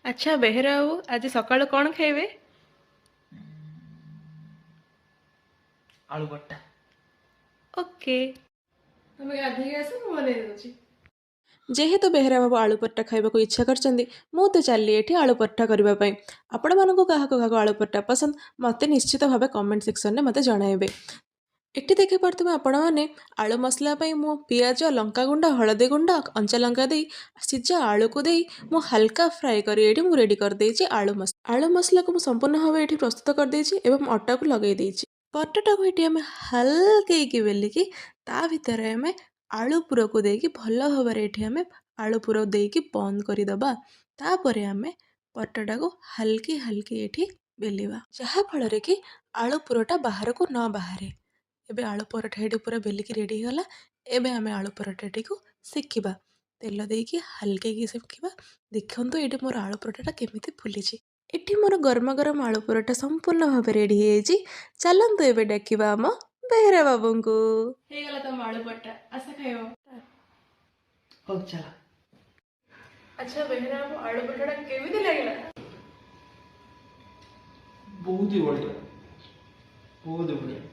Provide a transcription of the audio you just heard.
ଆଚ୍ଛା ବେହେରା ବାବୁ, ଆଜି ସକାଳୁ କ'ଣ ଖାଇବେ? ଆଳୁ ପରଟା। ଓକେ, ତମେ ଗାଧେଇକି ଆସ, ମୁଁ ବନେଇ ଦେଉଛି। ଯେହେତୁ ବେହେରା ବାବୁ ଆଳୁ ପରଟା ଖାଇବାକୁ ଇଚ୍ଛା କରିଛନ୍ତି, ମୁଁ ତ ଚାଲିଲି ଏଠି ଆଳୁ ପରଟା କରିବା ପାଇଁ। ଆପଣମାନଙ୍କୁ କାହାକୁ କାହାକୁ ଆଳୁ ପରଟା ପସନ୍ଦ, ମୋତେ ନିଶ୍ଚିତ ଭାବେ କମେଣ୍ଟ ସେକ୍ସନରେ ମୋତେ ଜଣାଇବେ। ଏଠି ଦେଖିପାରୁଥିବେ ଆପଣମାନେ, ଆଳୁ ମସଲା ପାଇଁ ମୁଁ ପିଆଜ, ଲଙ୍କାଗୁଣ୍ଡ, ହଳଦୀ ଗୁଣ୍ଡ, କଞ୍ଚା ଲଙ୍କା ଦେଇ, ସିଝା ଆଳୁକୁ ଦେଇ ମୁଁ ହାଲକା ଫ୍ରାଏ କରି ଏଠି ମୁଁ ରେଡ଼ି କରିଦେଇଛି ଆଳୁ ମସଲା। ଆଳୁ ମସଲାକୁ ମୁଁ ସମ୍ପୂର୍ଣ୍ଣ ଭାବେ ଏଠି ପ୍ରସ୍ତୁତ କରିଦେଇଛି ଏବଂ ଅଟାକୁ ଲଗାଇ ଦେଇଛି। ପରଟାଟାକୁ ଏଠି ଆମେ ହାଲକେଇକି ବେଲିକି ତା ଭିତରେ ଆମେ ଆଳୁ ପୁରକୁ ଦେଇକି ଭଲ ଭାବରେ ଏଠି ଆମେ ଆଳୁ ପୁର ଦେଇକି ବନ୍ଦ କରିଦେବା। ତାପରେ ଆମେ ପରଟାଟାକୁ ହାଲକି ହାଲକି ଏଠି ବେଲିବା, ଯାହାଫଳରେ କି ଆଳୁ ପୁରଟା ବାହାରକୁ ନ ବାହାରେ। ଏବେ ଆଳୁ ପରଟା ଏଠି ପୁରା ବେଲିକି ରେଡ଼ି ହେଇଗଲା। ଏବେ ଆମେ ଆଳୁ ପରଟାଟିକୁ ସେକିବା। ତେଲ ଦେଇକି ହାଲକେଇକି ସେକିବା। ଦେଖନ୍ତୁ, ଏଇଠି ମୋର ଆଳୁ ପରଟାଟା କେମିତି ଫୁଲିଛି। ଏଠି ମୋର ଗରମ ଗରମ ଆଳୁ ପରଟା ସମ୍ପୂର୍ଣ୍ଣ ଭାବେ ରେଡ଼ି ହେଇଯାଇଛି। ଚାଲନ୍ତୁ, ଏବେ ଡାକିବା ଆମ ବେହେରା ବାବୁଙ୍କୁ। ହେଇଗଲା ତମ ଆଳୁ ପରଟା, ଆସ ଖାଇବ। ହଉ, ଚାଲ। ଆଚ୍ଛା ବେହେରା ବାବୁ, ଆଳୁ ପରଟାଟା କେମିତି ଲାଗିଲା? ବହୁତ ହି ବଢ଼ିଆ, ବହୁତ ବଢ଼ିଆ।